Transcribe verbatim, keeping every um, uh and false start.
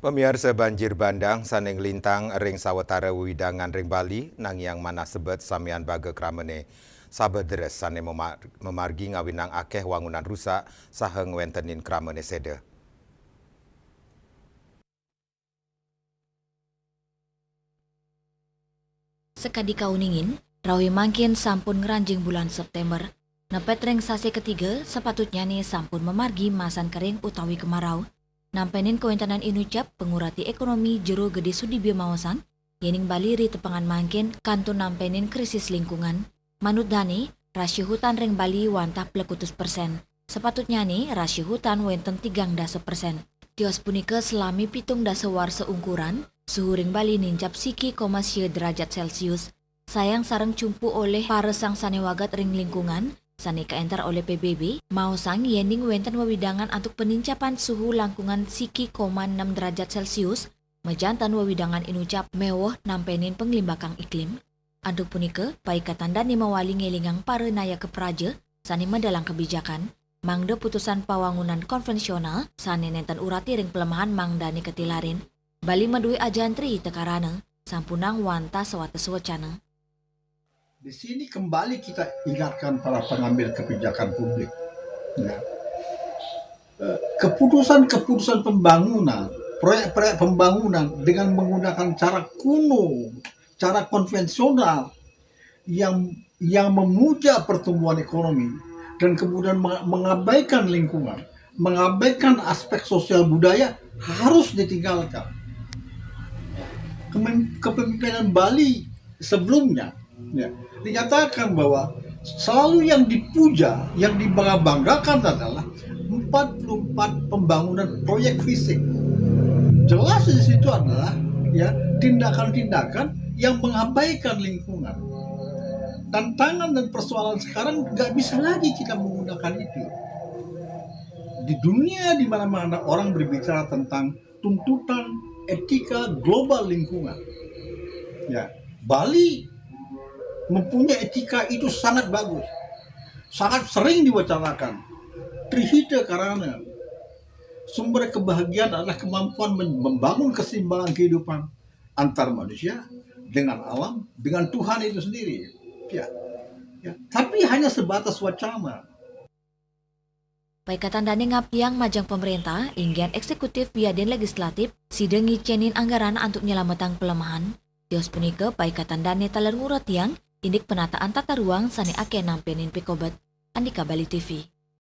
Pamiarsa, banjir bandang sané nglintang ring sawetara wewidangan ring Bali, nangiang manah sebet samian baga kramene sabeh deres sané memar-, memargi ngawinang akeh wangunan rusak saha ngwentenin kramene seda. Sakadi kauningin, rauh mangkin sampun ngranjing bulan September. Nepet ring sasih ketiga, sapatutnyane sampun mamargi masan kering utawi kemarau. Nampenin kawentenan inucap, pangurati ekonomi Jero Gede Sudibyo maosang, yening Bali ritepengan mangkin kantun nampenin krisis lingkungan. Manut dane, rasio hutan ring Bali wantah plekutus persen. Sapatutnyane, rasio hutan wenten tigang dasa persen. Tios punika, salami pitung dasa warsa ungkuran, suhu ring Bali nincap siki koma sia derajat Celcius. Sayang sareng cumpu olih paresangsane wagat ring lingkungan, sane kaenter olih P B B, maosang yening wenten wewidangan antuk penincapan suhu langkungan siki koma enam derajat Celcius, majanten wewidangan inucap meweh nampenin panglimbakang iklim. Antuk punika, paikatan dane mawali ngelingang para nayaka praja sane medalang kebijakan, mangda putusan pawangunan konvensional sane nenten urati ring pelemahan mangdane katilarin. Bali madue ajantri tekarana, sampunang wantah sawates wacana. Di sini kembali kita ingatkan para pengambil kebijakan publik. Ya. Eh, keputusan-keputusan pembangunan, proyek-proyek pembangunan dengan menggunakan cara kuno, cara konvensional yang yang memuja pertumbuhan ekonomi dan kemudian meng-, mengabaikan lingkungan, mengabaikan aspek sosial budaya harus ditinggalkan. Kemen-, kepemimpinan Bali sebelumnya, ya, dinyatakan bahwa selalu yang dipuja, yang dibangga-banggakan adalah empat puluh empat pembangunan proyek fisik. Jelas di situ adalah, ya, tindakan-tindakan yang mengabaikan lingkungan. Tantangan dan persoalan sekarang nggak bisa lagi kita menggunakan itu. Di dunia di mana-mana orang berbicara tentang tuntutan etika global lingkungan. Ya, Bali mempunyai etika itu sangat bagus. Sangat sering diwacanakan. Trihita karana, sumber kebahagiaan adalah kemampuan men-, membangun keseimbangan kehidupan antar manusia dengan alam, dengan Tuhan itu sendiri. Ya. Ya. Tapi hanya sebatas wacana. Paikatan dane ngabdiang majeng pamrentah, inggian eksekutif wiadin legislatif, sida ngicenin anggaran antuk nyelametang pelemahan. Tios punika, paikatan dane taler nguratiang indik penataan tata ruang sane akeh nampenin pikobet. Andika Bali T V.